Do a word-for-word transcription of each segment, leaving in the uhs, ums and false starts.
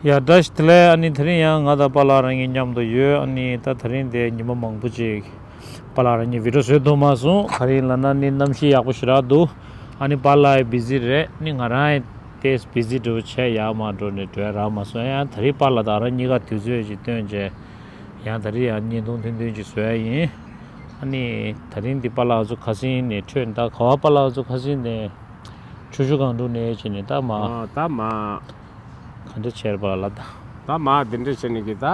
ཡ་བཀྲ་ཤིས་བདེ་ལེགས། ཨ་ནི་དེ་རིང་ཡང་ང་དང་པཱ་ལགས་རང་གཉིས་མཉམ་དུ་ཡོད། ཨ་ནི་ད་དེ་རིང་དེ་ཉི་མ་མང་པོ་ཅིག་པཱ་ལགས་རང་གཉིས་བི་ཌི་ཡོ་བཟོས་ཐུབ་མ་སོང་། ག་རེ་ཡིན་ལབ་ན་ནི་གནམ་གཤིས་ཡག་པོ་ཞེ་དྲག་འདུག། ཨ་ནི་པཱ་ལགས་བི་ཟི་རེད། ནི་ང་རང་ཡང་ཏོག་ཙམ་བི་ཟི་འདྲ་བོ་བྱས་ཡར་མར་འགྲོ་ནས་འགྲོ་ཡ་རག་མ་སོང་། ཡང་དེ་རིང་པཱ་ལགས་དང་རང་གཉིས་ཀ་དུས་ཚོད་ཅིག་བཏོན་བྱས་ཡང་དེ་རིང་ཡང་བརྙན་ཐུང་ཐུང་ཐུང་ཅིག་བཟོ་ཡ་ཡིན། ཨ་ནི་དེ་རིང་འདི་པཱ་ལགས་ཚོ་ཁ་སང་ནས་འཕྲོས་ད་ག་བ་པཱ་ལགས་ཚོ་ཁ་སང་ནས་ཆུ་ཤུར་སྒང་དྲུག་ནས་བྱས་ནས་ད་མ། ཨ་ད་མ། ག་འདྲ་བྱས་པ་ལ་ད། ད་མ་དེ་འདྲ་བྱས་ནས་གི་ད།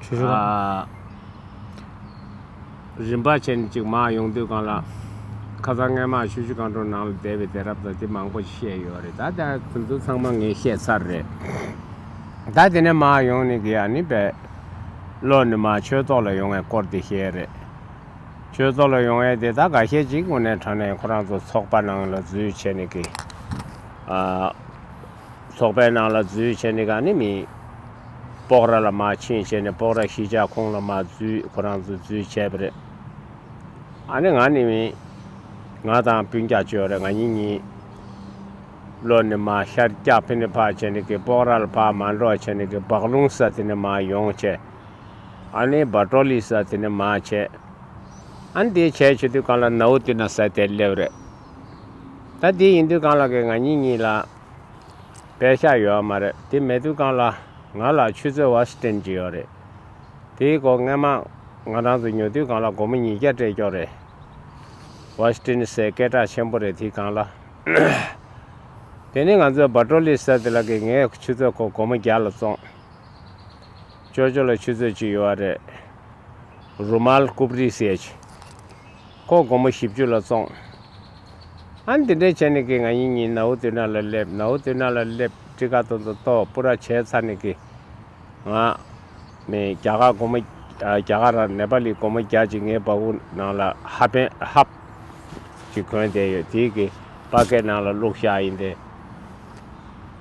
ཆུ་ཤུར་སྒང་། ཨ། རིམ་པ་བྱས་ནས་ཅིག་མར་ཡོང་དུས་སྒང་ལ། ཁ་སང་སྔས་མ་ཆུ་ཤུར་སྒང་དྲུག་ནང་ལ་བསྡད་པའི་དུས་རབས་དང་དེ་མང་པོ་ཞིག་བཤད་ཡོད་རེད། ད་ད་དེ་ཚོ་ཚང་མ་ངས་བཤད་ཚར་རེད། ད་དེ་ནས་མར་ཡོང་ནས་གི་ཨ་ནི་བས། ལོག་ནས་མར་ཆོས་ཐོག་ལ་ཡོང་བའི་སྐོར་དེ་བཤད་རེད། ཆོས་ཐོག་ལ་ཡོང་ཡས་དེ་ད་འགའ་ཤས་ཅིག་དངོས་གནས་དྲང་གནས་ཁོ་རང་ཚོ་ཚོགས་པ་ནང་ལ་འཛུལ་བྱས་ནས་ཀྱི། ཨ། ཚོགས་པའི་ནང་ལ་འཛུལ་བྱས་ནས་ག་ནི་མི། སྤོག་ར་ལ་མར་ཕྱིན་བྱས་ནས་སྤོག་ར་གཞིས་ཆགས་ཁོངས་ལ་མར་འཛུལ་ཁོ་རང་ཚོ་འཛུལ་བྱས་པ་རེད། ཨ་ནི་ང་ནི་མི། ང་དང་སྤུན་ཀྱག་ཅིག་ཡོད་རེད། ང་གཉིས་གཉིས། ལོག་ནས་མར་ཤར་རྒྱག་ཕི་ནི་ཕར་བྱས་ནས་ཀྱི་སྤོག་ར་ལ་ཕར་མར་འགྲོ་བྱས་ནས་ཀྱི་སྦག་ལུང་ས་དེ་ནས་མར་ཡོང་བྱས། ཨ་ནི་བ་ཏྲོ་ལི་ས་དེ་ནས་མར་བྱས། ཨ་ནི་དེ་བྱས་བྱེད་དུས་སྒང་ལ་ནའུ་ཏི་ན་ས་དེར་སླེབས་རེད། ད་དེ་ཡིན་དུས་སྒང་ལ་གི་ང་གཉིས་གཉིས་ལ་པད་ཤག་ཡོད་མ་རེད། དེ་མེད་དུས་སྒང་ལ་ང་ལ་ཆུ་ཚོད་ཝ་ཤིང་ཊོན་ཅིག་ཡོད་རེད། དེའི་སྒོ་སྔས་མ་ང་རང་ཚོ་ཉོ་དུས་སྒང་ལ་སྒོར་མོ་ཉིས་བརྒྱ་སྤྲད་ཀྱོག་རེད། ཝ་ཤིང་ཊོན་ཟེར་སྐད་གྲགས་ཆེན་པོ་རེད། དེའི་སྒང་ལ། དེ་ནས་ང་ཚོའི་བ་ཏྲོ་ལི་ས་དེ་ལ་གི་ངའི་ཆུ་ཚོད་ཁོ་སྒོར་མོ་བརྒྱ་ལ་བཙོངས། ཅོ་ཅོ་ལ་ཆུ་ཚོད་གཅིག་ཡོད་རེད། རུ་མལ་ཀུབ་རི་ཟེར་ཅིག་ཁོ་སྒོར་མོ་བཞི་བཅུ་ལ་བཙོངས། ཨ་ནི་དེ་འདྲས་བྱས་ནས་ཀྱི་ང་གཉིས་གཉིས་ནའུ་ཏི་ན་ལ་སླེབས། ནའུ་ཏི་ན་ལ་སླེབས་ཊི་ཀ་དེ་ཚོ་ཏོག་པུ་ར་བྱས་ཚར་ནས་ཀྱི་ང་ནས་རྒྱ་གར་སྒོར་མོ་ཨ་རྒྱ་གར་ར་ནེ་པ་ལི་སྒོར་མོ་བརྒྱ་ཅིག་ངའི་སྦ་ཁུག་ནང་ལ་ཧབ་པན་ཧབ་ཅིག་གོན་བསྡད་ཡོད། དེའི་གི་པ་ཀེ་ནང་ལ་བླུགས་བཞག་ཡིན་ཏེ།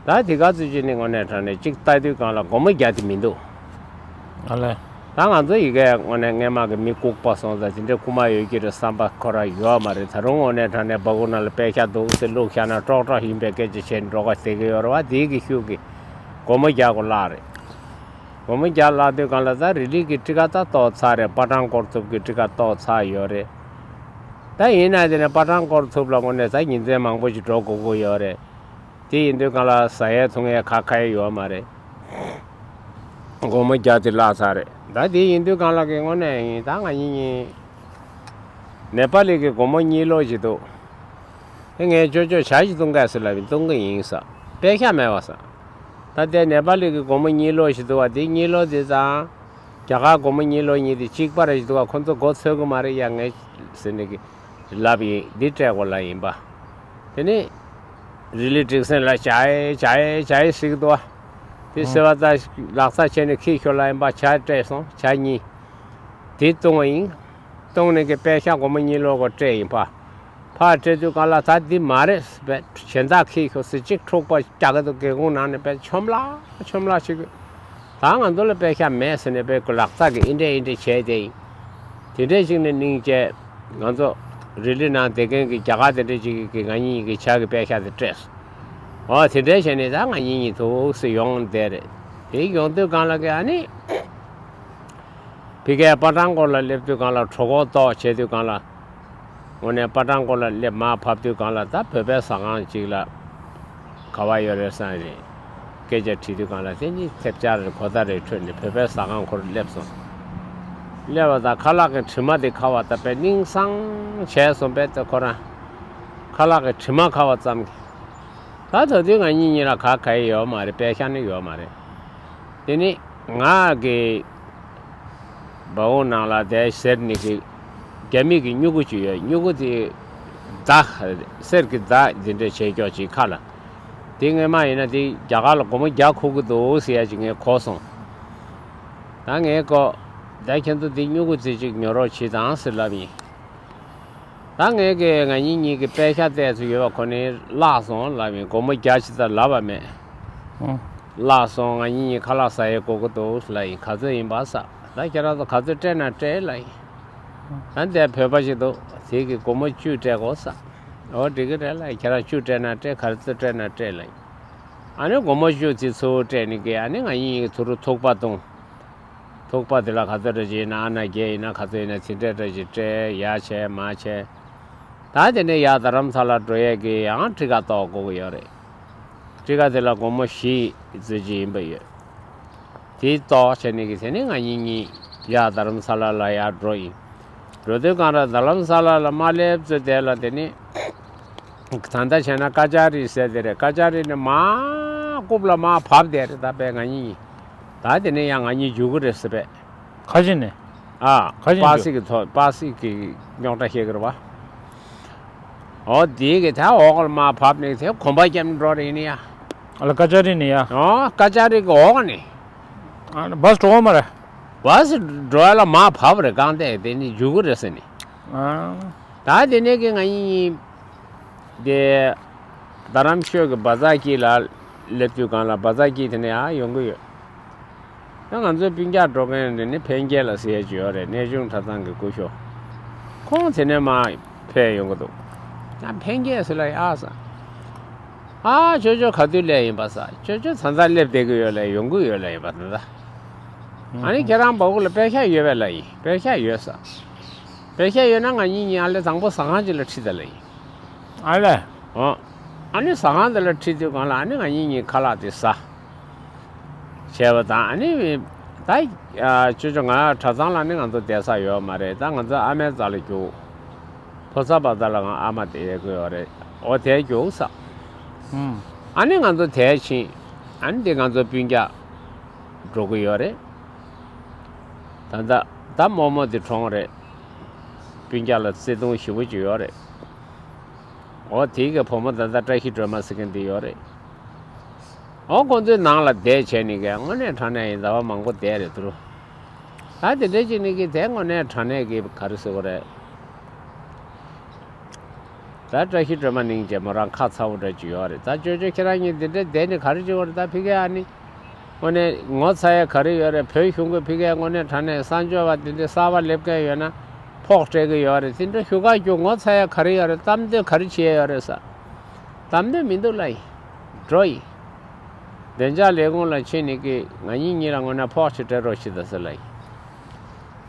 ད་དེ་ག་ཚོད་ཅིག་ནི་དངོས་གནས་དྲང་གནས་གཅིག་ལྟ་དུས་སྒང་ལ་སྒོར་མོ་བརྒྱ་དེ་མི་འདུག་ཨ་ལས། ད་ང་ཚོ་ཡི་གེ་དངོས་གནས་སྔས་མ་གི་མི་ལྐུགས་པ་སོང་ཙང་དེ་འདྲའི་རྐུ་མ་ཡོད་ཀྱི་རེད་བསམ་པ་ཁོ་རང་ཡོད་མ་རེད། ད་རུང་དངོས་གནས་དྲང་གནས་སྦ་ཁུག་ནང་ལ་པད་ཤག་འདུག་ཟེར་བླུགས་བཞག་ན་ཀྲོག་ཀྲོག་ཡིན་པའི་སྐད་ཆ་བྱས་ནས་འགྲོ་ག་བསྡད་ཀྱི་ཡོད་རེད་བ། དེའི་གི་ཤུགས་ཀྱིས་སྒོར་མོ་བརྒྱ་གོ་བརླག་རེད། སྒོར་མོ་བརྒྱ་བརླག་དུས་སྒང་ལ་ད་རི་ལི་གི་ཊི་ཀ་ད་ཏོག་ཚར་རེད། པ་ཊན་ཀོཊ་ཐུབ་ཀྱི་ཊི་ཀ་ཏོག་ཚར་ཡོད་རེད། ད་ཡིན་ན་དེ་ནས་པ་ཊན་ཀོཊ་ཐུབ་ལ་དངོས་གནས་ད་ཉིན་མཚན་མང་པོ་ཞིག་འགྲོ་དགོས་ཀྱི་ཡོད་རེད། དེ་ཡིན་དུས་སྒང་ལ་ཟ་ཡས་འཐུང་ཡས་ཁ་ཁ་ཡས་ཡོད་མ་རེད། སྒོར་མོ་བརྒྱ་དེ་བརླག་ཚར་རེད། ད་དེ་ཡིན་དུས་སྒང་ལ་གི་དངོས་གནས་ཡིན་ད་ང་གཉིས་གཉིས། ནེ་པ་ལི་གི་སྒོར་མོ་གཉིས་ལོག་ཞིག་འདུག་དེ་ངས་ཅོ་ཅོ་ཇ་ཞིག་འཐུང་གས་ཟེར་ལབ་ཡིན། འཐུང་གི་ཡིན་ས། པད་ཤག་མེད་པ་ས། ད་ལྟའི་ནེ་པ་ལི་གི་སྒོར་མོ་གཉིས་ལོག་ཞིག་འདུག་བ། དེ་གཉིས་ལོག་དེ་དང་། རྒྱ་གར་སྒོར་མོ་གཉིས་ལོག་གཉིས་དེ་གཅིག་པ་རེ་ཞིག་འདུག་བ། ཁོ་ཚོ་མགོ་ཚོད་གི་མ་རེད་ཡ་ངས་ཟེར་ནས་གི་ལབ་ཡིན། འདི་སྤྲད་དགོས་ལབ་ཡིན་པ། དེ་ནས་རི་ལི་ཀྲིག་སན་ལ་ཇའི་ཇའི་ཇའི་ཟེར་གི་འདུག་བ། དེ་ཟེར་བ་ད་ལག་ཚ་བྱས་ནས་ཁྱི་ཤོར་ལབ་ཡིན་པ། ཇ་སྤྲད་སོང་། ཇ་གཉིས། དེ་བཏུང་བ་ཡིན། བཏུང་ནས་གི་པད་ཤག་སྒོར་མོ་གཉིས་ལོག་གོ་སྤྲད་ཡིན་པ། ཕར་སྤྲད་དུས་སྒང་ལ་ད་འདི་མ་རེད་པས། གཞན་དག་ཁྱི་ཤོར་ཟེར་གཅིག་འཁྲུག་པ་རྒྱག་གི་འདུག་སྒེའུ་ཁུང་ནང་ནས་པས་ཆོམ་ལ་ཆོམ་ལ་ཞིག་ད་ང་ཚོ་ལ་པད་ཤག་མེད་ཟེར་ནས་པས་ཁོ་ལག་ཚ་གི་ཨིན་འདྲས་ཨིན་འདྲས་བྱས་ཏེ་ཡིན། དེ་འདྲས་ཞིག་ནས་སྙིང་རྗེ། ང་ཚོ་རི་ལི་ནང་བསྡད་མཁན་གི་རྒྱ་གར་དེ་འདྲས་ཞིག་གིས་ང་གཉིས་ཀྱི་ཇ་གི་པད་ཤག་དེ་སྤྲད་སོང་། འོ་དེ་འདྲས་བྱས་ནས་ད་ང་གཉིས་གཉིས་ཐུག་སེ་ཡོང་བསྡད་རེད། དེ་ཡོང་དུས་སྒང་ལ་གི་ཨ་ནི། ཕི་ཀའི་པ་ཊན་ཀོཊ་ལ་སླེབས་དུས་སྒང་ལ་གྲོད་ཁོག་ལྟོགས་བྱས་དུས་སྒང་ལ། དངོས་གནས་པ་ཊན་ཀོཊ་ལ་སླེབས་མར་བབས་དུས་སྒང་ལ་ད་བོད་པའི་ཟ་ཁང་ཅིག་ལ་ག་བ་ཡོད་རེད་བསམ་རེད། སྐད་ཆ་དྲིས་དུས་སྒང་ལ་དེ་ནི་ཐེབས་ཆག་རེད་གོ་བརྡ་རེད་འཕྲོད་ནས་བོད་པའི་ཟ་ཁང་ཁོ་རང་སླེབས་སོང་། སླེབས་པ་དང་ཁ་ལག་གི་དྲི་མ་དེ་ཁ་བ་ད་དཔེ་སྙིང་སང་བྱས་སོང་པས། ད་ཁོ་རང་ཁ་ལག་གི་དྲི་མ་ཁ་བ་ཙམ་གྱིས། ད་ད་དུང་ང་གཉིས་གཉིས་ལ་ག་ག་ཡི་ཡོད་མ་རེད། པད་ཤག་ནི་ཡོད་མ་རེད། དེ་ནི་ང་གི་སྦ་ཁུག་ནང་ལ་དེ་ཟེར་ནི་གི་རྒྱ་མི་གི་སྨྱུ་གུ་ཅིག་ཡོད། སྨྱུ་གུ་དེ་མདའ་གསེར་གི་མདའ་འདི་འདྲ་བྱས་ཀྱོག་ཅིག་ཁ་ལ། དེ་སྔོན་མ་ཡིན་ན་དེ་རྒྱ་གར་ལ་སྒོར་མོ་བརྒྱ་ཁུག་གི་འདུག་ཟེར་ཡ་ཅིག་ངས་གོ་སོང་། ད་ངས་ཀོ་ད་ཁྱེད་ཚོ་དེ་སྨྱུ་གུ་དེ་ཅིག་ཉོ་རོགས་བྱེད་དང་ཟེར་ལབ་ཡིན། ད་ངས་ཀྱི་ང་གཉིས་གཉིས་ཀྱི་པད་ཤག་བལྟས་སུ་ཡོད་པ་ཁོ་ནི་བརླག་སོང་ལབ་ཡིན། སྒོར་མོ་བརྒྱ་ཅིག་ཙམ་ལབ་པ་མེད། ཨང་། བརླག་སོང་། ང་གཉིས་གཉིས་ཁ་ལག་ཟ་ཡའི་དགོས་ཀྱི་འདུག་ལབ་ཡིན། ག་ཚོད་ཡིན་པ་ཟ། ད་ཁྱེད་རང་ཚོ་ག་ཚོད་སྤྲད་ན་སྤྲད་ལབ་ཡིན། ད་འདིར་བོད་པ་ཞིག་འདུག་དེ་གི་སྒོར་མོ་བཅུ་སྤྲད་དགོས་ཟ། འོ་འགྲིག་གི་རེད་ལབ་ཡིན། ཁྱེད་རང་བཅུ་སྤྲད་ན་སྤྲད། ག་ཚོད་སྤྲད་ན་སྤྲད་ལབ་ཡིན། ཨ་ནི་སྒོར་མོ་བཅུ་དེ་ཚུར་སྤྲད་ནི་གི་ཨ་ནི་ང་གཉིས་ཚུར་ཐུག་པ་བཏུང་། ཐུག་པ་དེ་ལ་ག་ཚོད་འདྲ་ཅིག་ཡིན་ན་ཨ་ན་བརྒྱད་ཡིན་ན་ག་ཚོད་ཡིན་ན་ཚིག་འབྲས་འདྲ་ཅིག་སྤྲད་ཡ་བྱས་མ་བྱས། ད་དེ་ནས་ཡར་རྡ་རམ་ས་ལ་འགྲོ་ཡས་ཀྱི་ཡང་ཊི་ཀ་གཏོང་དགོས་ཀྱི་ཡོད་རེད། ཊི་ཀ་དེ་ལ་སྒོར་མོ་བཞི་ཙམ་ཅིག་ཡིན་པ་ཡོད། དེ་གཏོང་བྱས་ནས་ཀྱི་དེ་ནས་ང་གཉིས་གཉིས་ཡར་རྡ་རམ་ས་ལ་ལ་ཡར་འགྲོ་ཡིན། འགྲོ་དུས་གང་ར་རྡ་རམ་ས་ལ་ལ་མ་སླེབས་ཚོད་དེ་ལ་དེ་ནས། ད་ལྟ་བྱས་ན་ཀ་ཅ་རི་ཟེར་དེ་རེད། ཀ་ཅ་རི་ནས་མར་རྐུབ་ལ་མར་བབས་དེ་རེད། ད་པས་ང་གཉིས་ཡིན། ད་དེ་ནས་ཡང་ང་གཉིས་རྒྱུག་གི་རེད་ཟེར་པས། ཁ་ཆེ་ནས། ཨ། ཁ་ཆེ་པ་རྒྱུག་སིག་གི་ཐོག་པ་སིག་གི་རྙོག་དྲ་བཤད་གི་རེད་བ། ཨོ་དེ་གི་ད་འོག་ལ་མར་བབས་ནས་དེ་གོམ་པ་རྒྱབ་ནས་འགྲོ་རེད་ཡིན་ཡ། ཨ་ལ་ཀ་ཅ་རི་ནས་ཡ། ཨོ་ཀ་ཅ་རི་གི་འོག་ནས། ཨ་ལ་བ་སི་འགྲོ་བ་མ་རེད། བ་སི་འགྲོ་ཡ་ལ་མར་བབས་རེད། གང་ལྟར་དེ་ནས་རྒྱུག་གི་རེད་ཟེར་ནས། ཨ། ད་དེ་ནས་ཀྱི་ང་གཉིས་དེ་རྡ་རམ་ཤོད་ཀྱི་བ་ཛར་དཀྱིལ་ལ་སླེབས་དུས་གང་ལ་བ་ཛར་དཀྱིལ་དེ་ནས་ཨ་ཡོང་གི་ཡོད། ད་ང་ཚོའི་སྤུན་ཀྱག་འགྲོ་མཁན་དེ་ནི་འཕེན་རྒྱས་ལགས་ཟེར་ཡས་ཅིག་ཡོད་རེད། གནས་ཆུང་གྲྭ་ཚང་གི་སྐུ་ཞབས། ཁོང་དེ་ནས་མར་ཕེབས་ཡོང་གི་འདུག་ད་འཕེན་རྒྱས་ཟེར་ལ་ཡ་ཨ་ས། ཨ་ཅོ་ཅོ་ག་དུས་སླེབས་ཡིན་པ་ས། ཅོ་ཅོ་ད་ལྟ་སླེབས་བསྡད་ཀྱི་ཡོད་ལ་ཡོང་གི་ཡོད་ལ་ཡིན་པ་ད་ལྟ། ཨ་ནི་ཁྱེད་རང་བ་གུ་ལ་པད་ཤག་ཡོད་པས་ལ་ཡིན། པད་ཤག་ཡོད་ས། པད་ཤག་ཡོད་ན་ང་གཉིས་གཉིས་ཨ་ལེ་དང་པོ་ཟ་ཁང་ཅིག་ལ་ཁྲིད་ད་ལ་ཡིན། ཨ་ལེ། ཨོ། ཨ་ནི་ཟ་ཁང་དེ་ལ་ཁྲིད་དུས་གང་ལ་ཨ་ནི་ང་གཉིས་གཉིས་ཁ་ལག་དེ་ཟ། བྱས་པ་དང་ཨ་ནི། ད། ཅོ་ཅོ་ང་གྲྭ་ཚང་ལ་ནི་ང་ཚོ་བསྡད་ས་ཡོད་མ་རེད། ད་ང་ཚོ་ཨ་མའི་རྩ་ལ་རྒྱུགས། ཕོ་གསར་བ་ད་ལ་ང་ཨ་མ་བསྡད་ཡོད་ཀྱི་ཡོད་རེད། འོ་དེ་རྒྱུགས་ས། ཨ་ནི་ང་ཚོ་དེ་ཕྱིན། ཨ་ནི་དེ་ང་ཚོ་སྤུན་ཀྱག་འགྲོ་གི་ཡོད་རེད། ད་ལྟ་ད་རྨོ་མོ་དེ་གྲོངས་རེད། སྤུན་ཀྱག་ལ་བརྩེ་དུང་ཞེ་པོ་ཅིག་ཡོད་རེད། འོ་དེའི་གི་བུ་མོ་ད་ལྟ་བཀྲ་ཤིས་སྒྲོལ་མ་ཟེར་མཁན་དེ་ཡོད་རེད། འོ་ཁོང་ཚོའི་ནང་ལ་བསྡད་བྱས་ནི་གི་དངོས་གནས་དྲང་གནས་ཡིན་ཟླ་བ་མང་པོ་བསྡད་རེད་དུ། ད་དེ་འདྲ་ཅིག་ནི་གི་དེ་དངོས་གནས་དྲང་གནས་གི་ག་རེ་ཟེར་དགོས་རེད། ད་བཀྲ་ཤིས་སྒྲོལ་མ་སྙིང་རྗེ་མོ་རང་ཁ་ཚ་བོ་འདྲ་ཅིག་ཡོད་རེད། ད་ཅོ་ཅོ་ཁྱེད་རང་གཉིས་འདི་འདྲ་བསྡད་ནི་ག་རེ་བྱེད་དགོས་རེད། ད་ཕི་གེ་ཨ་ནི། དངོས་གནས་ངོ་ཚ་ཡ་ག་རེ་ཡོད་རེད། བོད་གཞུང་གི་ཕི་གེ་དངོས་གནས་དྲང་གནས་གསར་འབྱོར་བ་འདི་འདྲ་གསར་པ་སླེབས་མཁན་ཡོད་ན་ཕོགས་སྤྲད་གི་ཡོད་རེད། དེ་འདྲ་ཞུ་ག་རྒྱུ་ངོ་ཚ་ཡ་ག་རེ་ཡོད་རེད། གཏམ་འདོད་ག་རེ་བྱེད་ཡ་ཡོད་རེད་ས། གཏམ་འདོད་མི་འདུག་ལ་ཡིན། འགྲོ་ཡིན། བདེ་འཇགས་ལས་ཁུངས་ལ་ཕྱིན་ནི་གི་ང་གཉིས་གཉིས་ལ་དངོས་གནས་ཕོགས་ཅིག་སྤྲད་རོགས་བྱེད་ད་ཟེར་ལ་ཡིན།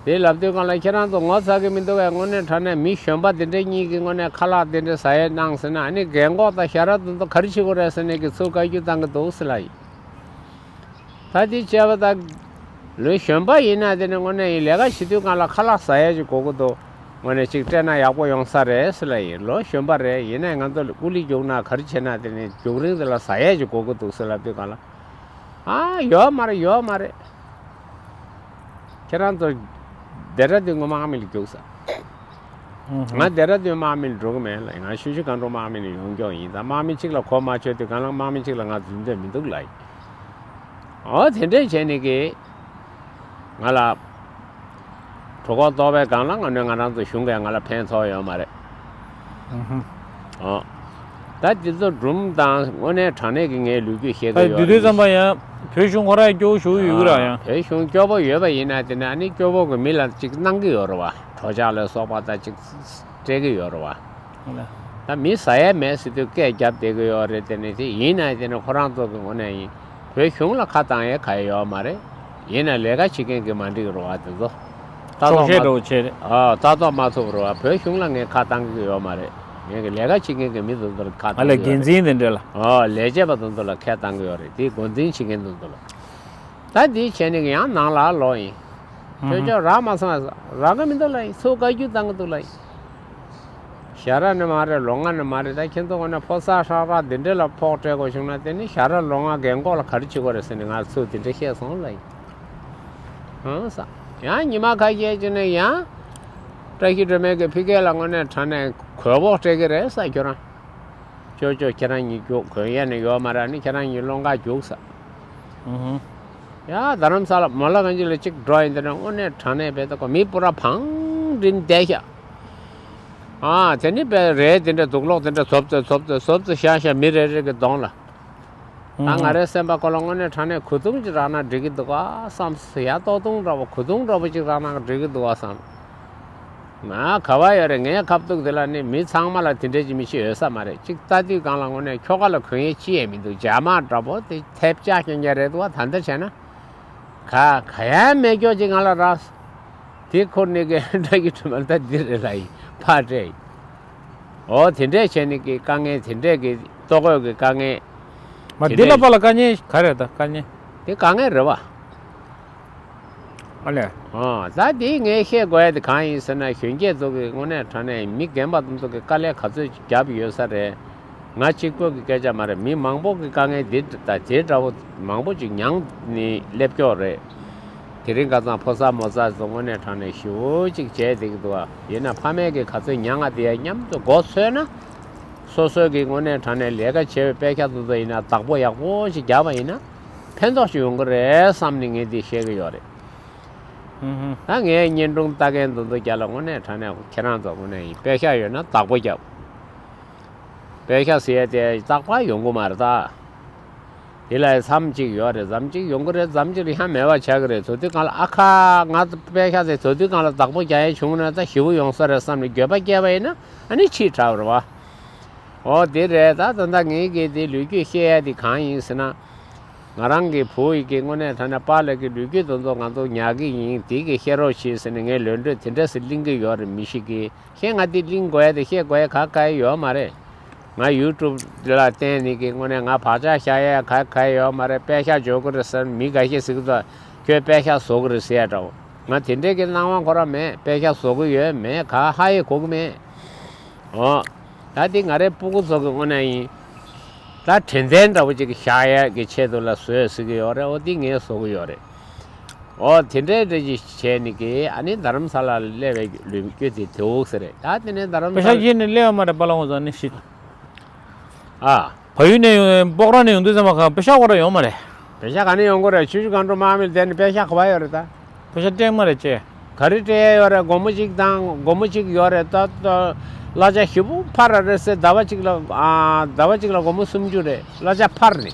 དེ་ལབ་དུས་སྒང་ལ་ཁྱེད་རང་ཚོ་ངོ་ཚ་གི་མི་འདུག་གས། དངོས་གནས་དྲང་གནས་མི་གཞོན་པ་དེ་འདྲ་གཉིས་ཀྱིས་དངོས་གནས་ཁ་ལག་དེ་འདྲ་ཟ་ཡས་གནང་ཟེར་ན་ཨ་ནི་རྒན་གོག་དང་ཞ་ར་དེ་ཚོ་ག་རེ་བྱེད་དགོས་རེད་ཟེར་ནས་ཀྱི་ཚུར་བཀའ་བཀྱོན་བཏང་གི་འདུག་ཟེར་ལ་ཡིན། ད་དེ་བྱས་པ་ད། ལོ་གཞོན་པ་ཡིན་ན་དེ་ནི་དངོས་གནས་ཡིན་ལས་ཀ་བྱེད་དུས་སྒང་ལ་ཁ་ལག་ཟ་ཡས་ཅིག་དགོས་ཀྱི་འདུག་དངོས་གནས་ཅིག་སྤྲད་ན་ཡག་པོ་ཡོང་ས་རེད་ཟེར་ལ་ཡིན། ལོ་གཞོན་པ་རེད། ཡིན་ནའི་ང་ཚོ་ཀུ་ལི་རྒྱུགས་ན་ག་རེ་བྱེད་ན་དེ་ནི་རྒྱུགས་རིང་དེ་ལ་ཟ་ཡས་ཅིག་དགོས་ཀྱི་འདུག་ཟེར་ལབ་དུས་སྒང་ལ། ཨ་ཡོད་མ་རེད། ཡོད་མ་རེད། ཁྱེད་རང་ཚོ་ཌེ་ར་ལྡུན་དམག་མི་ལ་རྒྱུགས་ས། ང་ཌེ་ར་ལྡུན་དམག་མི་ལ་འགྲོ་གི་མེད་ལ། ང་ཆུ་བཞི་སྒང་དྲུག་དམག་མི་ལ་ཡོང་མཁན་ཡིན། ད་དམག་མི་གཅིག་ལ་གོ་མ་ཆོད་དུས་སྒང་ལ་དམག་མི་གཅིག་ལ་ང་འཛུལ་འདོད་མི་འདུག་ལ། འོ་དེ་འདྲས་བྱས་ནས་ཀྱི་ང་ལ་གྲོད་ཁོག་ལྟོགས་པའི་སྒང་ལ་ང་ནས་ང་རང་ཚོ་གཞུང་གིས་ང་ལ་ཕན་ཐོགས་ཡོད་མ་རེད། ཨོ། ད་འདི་ཚོ་སྒྲུང་དང་དངོས་གནས་དྲང་གནས་ཀྱི་ངའི་ལོ་རྒྱུས་བཤད་ད་ཀྱི་ཡོད་དུས་རེད། ཙམ་པ་ཡང་བོད་གཞུང་ཁོ་རང་སྐྱོ་བོ་ཞུ་ཡོད་ཀྱི་ར་ཡང་། བོད་གཞུང་སྐྱོ་པོ་ཡོད་པ་ཡིན་ན་དེ་ནས་ཨ་ནི་སྐྱོ་པོ་གི་མི་ལ་ཅིག་གནང་གི་ཡོད་རེད་བ། གྲོ་ཆག་ལ་སོགས་པ་ད་ཅིག་སྤྲད་ཀྱི་ཡོད་རེད་བ། ད་མི་ཟ་ཡས་མེད་ཟེར་དུས་སྐད་རྒྱབ་བསྡད་ཀྱི་ཡོད་རེད། དེ་ནས་དེ་ཡིན་ན་དེ་ནས་ཁོ་རང་ཚོ་གི་ངོས་ནས་ཡིན། བོད་གཞུང་ལ་ཁ་བཏང་ཡས་ག་ཡོད་མ་རེད། ཡིན་ན་ལས་ཀ་བྱེད་མཁན་གྱི་མ་འགྲིག་རུ་བ་དེ་ཚོ། ལྟ་རྟོག་ཆོག་ཤེས་མ་འགྲོ་བྱེད་རེད། ཨ་ལྟ་རྟོག་མ་ཐུབ་རུ་བ་བོད་གཞུང་ལ་ངས་ཁ་བཏང་གི་ཡོད་མ་རེད། ངས་ཀྱི་ལས་ཀ་བྱེད་མཁན་གྱི་མི་དེ་ཚོ་ལ་ཁ་ཨ་ལས་བཏང་གི་ཡོད་འགན་རེད། འཛིན་དེ་འདྲ་ལ། ཨོ་ལས་བྱེད་པ་དེ་ཚོ་ལ་ཁ་བཏང་གི་ཡོད་རེད། དེ་འགོ་འཛིན་བྱེད་མཁན་དེ་ཚོ་ལ། ད་དེ་བྱས་ནས་ཀྱི་ཡང་ནང་ལ་ལོག་ཡིན། ཁྱོད་ཅག་རག་མ་སོང་། རག་གི་མི་འདུག་ལ་ཡིན། ཚུར་བཀའ་བཀྱོན་བཏང་གི་འདུག་ལ་ཡིན། ཞག་ར་ནི་མ་རེད། ལོ་ལྔ་ནི་མ་རེད། ད་ཁྱེད་ཚོ་ངོ་ནས་ཕོ་གསར་ཧྲག་ཧྲག་འདི་འདྲ་ལ་ཕོགས་སྤྲད་དགོས་བྱུང་ན་དེ་ནི་ཞག་ར་ལོ་ལྔ་རྒན་གོག་ལ་ག་རེ་བྱེད་དགོས་རེད་ཟེར་ནས་ང་ཚོས་འདི་འདྲ་བཤད་སོང་ལ་ཡིན། ཧང་ས། ཡང་ཉི་མ་ཁ་ཤས་ཅིག་ནས་ཡང་། བཀྲ་ཤིས་སྒྲོལ་མས་ཀྱི་ཕི་སྐད་ལ་དངོས་གནས་དྲང་གནས་གོས་ཕོགས་སྤྲད་ཀྱི་རེད་ས་ཁྱོད་རང་། ཅོ་ཅོ་ཁྱེད་རང་གཉིས་རྒྱུགས་གོན་ཡས་ནི་ཡོད་མ་རེད། ཨ་ནི་ཁྱེད་རང་གཉིས་སློང་ག་རྒྱུགས་ས། ཨུ་ཧུ། ཡ་རྡ་རམ་ས་ལ་མོ་ལ་གང་ཅི་ལ་གཅིག་འགྲོ་ཡིན། དེ་ནས་དངོས་གནས་དྲང་གནས་བས་ད་ཁོ་མི་སྤུ་ར་བང་འགྲིམ་བསྡད་ཤག་ཨ་དེ་ནི་བས་རེད། དེ་འདྲ་དུག་ལོག་དེ་འདྲ་ཚོབ་ཚོབ་ཚོབ་ཚོབ་ཚོབ་ཚོབ་ཤ་ཤ་མི་རེ་རེ་གི་གདོང་ལ། ད་ང་རའི་སེམས་པ་ཁོ་ལ་དངོས་གནས་དྲང་གནས་གོས་ཐུང་ཅིག་རག་ན་འགྲིག་གི་འདུག་ཨ་བསམ་སོང་། ཡ་ལྟོགས་ཐུང་འདྲ་བོ་གོས་ཐུང་འདྲ་བོ་ཅིག་རག་ན་འགྲིག་གི་འདུག་ཨ་བསམ། ང་ག་བ་ཡོད་རེད། ངའི་ཁ་ཐུག་དེ་ལ་ནི་མི་ཚང་མ་ལ་དེ་འདྲའི་ཅིག་མི་ཤེས་ཡོད་ས་མ་རེད། ཅིག་ལྟ་དུས་སྒང་ལ་དངོས་གནས་ཁྱོ་ག་ལ་གོན་ཡས་ཅི་ཡས་མི་འདུག་རྒྱ་དམར་འདྲ་པོ་དེ་ཐེབས་ཆག་རྐྱང་རྐྱང་རེད་འདུག་བ། ད་ལྟ་བྱས་ན་ག་ག་ཡང་མེད་ཀྱོག་ཅིག་ང་ལ་རག་དེ་ཁུར་ནས་གི་འདྲ་གི་དྲི་མ་ལྟ་འདི་རེད་ལ་ཡིན་ཕར་སྤྲད་ཡིན། འོ་དེ་འདྲས་བྱས་ནས་གི་དཀའ་ངལ་དེ་འདྲས་གི་ལྟོ་གོས་གི་དཀའ་ངལ་མ་དེ་འདི་ལ་འདྲས་པ་ལ་དཀའ་ངལ་ག་རེད། ད་དཀའ་ངལ་དེ་དཀའ་ངལ་རེད་བ། ཨ་ལས། ཨོ་ད་དེ་ངས་བཤད་དགོས་ཡ་དེ་གང་ཡིན་ཟེར་ན་གཞོན་སྐྱེས་ཚོ་གི་དངོས་གནས་དྲང་གནས་མི་རྒན་པ་དེ་ཚོ་གི་དཀའ་ལས་ག་ཚོད་ཅིག་བརྒྱབ་ཡོད་ས་རེད། ང་གཅིག་པོ་གི་སྐད་ཆ་མ་རེད། མི་མང་པོ་གི་དཀའ་ངལ་འདི་དང་དེ་འདྲ་བོ་མང་པོ་ཅིག་མྱངས་ནས་སླེབས་ཀྱོག་རེད། དེ་རིང་ཁ་སང་ཕོ་གསར་མོ་གསར་ཚོ་དངོས་གནས་དྲང་གནས་ཞེ་པོ་ཅིག་བྱས་བསྡད་ཀྱི་འདུག་བ། ཡིན་ན་ཕ་མས་གི་ག་ཚོད་མྱངས་ང་དེ་ཡ་མཉམ་དུ་མགོ་ཚོས་ན། སོ་སོའི་གི་དངོས་གནས་དྲང་གནས་ལས་ཀ་བྱས་པའི་དཔེ་ཆ་དེ་ཚོ་ཡིན་ན་བདག་པོ་ཡག་པོ་ཞིག་བརྒྱབ་པ་ཡིན་ན་ཕན་ཐོགས་ཤིག་ཡོང་གི་རེད་བསམ་ནས་ངས་འདི་བཤད་གི་ཡོད་རེད། ཧུམ་ཧུམ། ད་ངས་བརྙན་ཐུང་ལྟ་མཁན་དེ་ཚོ་རྒྱ་ལ་དངོས་གནས་དྲང་གནས་ཁྱེད་རང་ཚོ་དངོས་གནས་ཡིན་དཔེ་ཆ་ཡོད་ན་བདག་པོ་རྒྱབ། དཔེ་ཆ་ཟེར་ཡ་དེ་རྟག་པར་ཡོང་གི་མ་རེད་ད། དེ་ལ་མཚམས་གཅིག་ཡོད་རེད། མཚམས་གཅིག་ཡོང་གི་རེད། མཚམས་གཅིག་ལ་ཡང་མེད་པ་ཆགས་ཀྱི་རེད། དེ་དུས་སྒང་ལ་ཨ་ཁ་ང་དཔེ་ཆ་དེ་དེ་དུས་སྒང་ལ་བདག་པོ་རྒྱག་ཡ་བྱུང་ན་ད་ཞེ་པོ་ཡོང་ས་རེད་བསམ་ནས་འགྱོད་པ་སྐྱེས་པ་ཡིན་ན་ཨ་ནི་ཕྱིས་དྲགས་པ་རེད་བ། འོ་དེ་རེད། ད་ད་ལྟ་ངའི་གི་དེ་ལོ་རྒྱུས་བཤད་ཡ་དེ་གང་ཡིན་ཟེར་ན། ང་རང་གི་བུ་ཡི་གི་དངོས་གནས་དྲང་གནས་པཱ་ལགས་ཀྱི་ལོ་རྒྱུས་དེ་ཚོ་ང་ཚོ་ཉར་གི་ཡིན། དེ་གི་བཤད་རོགས་བྱེད་ཟེར་ནས་ངས་ལོ་འདྲི་དེ་འདྲ་ཟེར་གླེང་གི་ཡོད་རེད། མི་ཞིག་གིས་ཁྱེད་ང་དེ་གླེང་དགོས་ཡ་དེ་བཤད་དགོས་ཡ་ག་ག་ཡོད་མ་རེད། ང་ཡུ་ཊུབ་ལ་བརྟེན་ནས་གི་དངོས་གནས་ང་བག་ཆགས་བཞག་ཡ་ག་ག་ཡོད་མ་རེད། པད་ཤག་འཇོག་གི་རེད་ཟེར་མི་འགའ་ཤས་ཟེར་གི་འདུག་ཁྱོད་པད་ཤག་བཟོ་གི་རེད་ཟེར་ཡ་འདྲ་བོ། ང་དེ་འདྲས་ཀྱི་སྣང་བ་ཁོ་རང་མེད། པད་ཤག་བཟོ་གི་ཡོད་མེད་ག་ཧ་ཡེ་གོ་གི་མེད། ཨོ། ད་འདི་ང་རའི་སྤུ་གུ་ཚོ་གི་དངོས་གནས་ཡིན། ད་དྲན་རྟེན་འདྲ་བོ་ཅིག་བཞག་ཡས་ཀྱི་ཆེད་དུ་ལ་བཟོས་ཟེར་གི་ཡོད་རེད། ཨོ་འདི་ངས་བཟོ་གི་ཡོད་རེད། ཨོ་དེ་འདྲའི་འདྲ་ཅིག་བྱས་ནས་གི་ཨ་ནི་རྡ་རམ་ས་ལ་ལ་སླེབས་པའི་ལོ་རྒྱུས་དེ་དེའུ་ཟེར་རེད། ད་དེ་ནས་རྡ་རམ་ས་པེ་ཤག་ལ་ཁྱེར་ནས་སླེབས་ཡོད་མ་རེད། པཱ་ལགས་ཁོང་ཚོ་ཨ་ནི་ཤི། ཨ། བལ་ཡུལ་ནས་ཡོང་སྤོག་ར་ནས་ཡོང་དུས་ཙམ་པ་ག་པེ་ཤག་ཁོ་ར་ཡོང་མ་རེད། པེ་ཤག་ག་ནས་ཡོང་གི་རེད། ཆུ་བཞི་སྒང་དྲུག་དམག་མིར་བསྡད་ནས་པེ་ཤག་ག་པར་ཡོད་རེད་ད། པེ་ཤག་སྤྲད་མ་རེད་ཅེ། ག་རེ་སྤྲད་ཡ་ཡོད་རེད། སྒོར་མོ་གཅིག་དང་སྒོར་མོ་གཅིག་ཡོད་རེད་ད། ད་གླ་ཆ་ཞེ་པོ་འཕར་ར་རེད་ཟེར། ཟླ་བ་གཅིག་ལ་ཨ་ཟླ་བ་གཅིག་ལ་སྒོར་མོ་སུམ་ཅུ་རེད། གླ་ཆ་འཕར་ནས།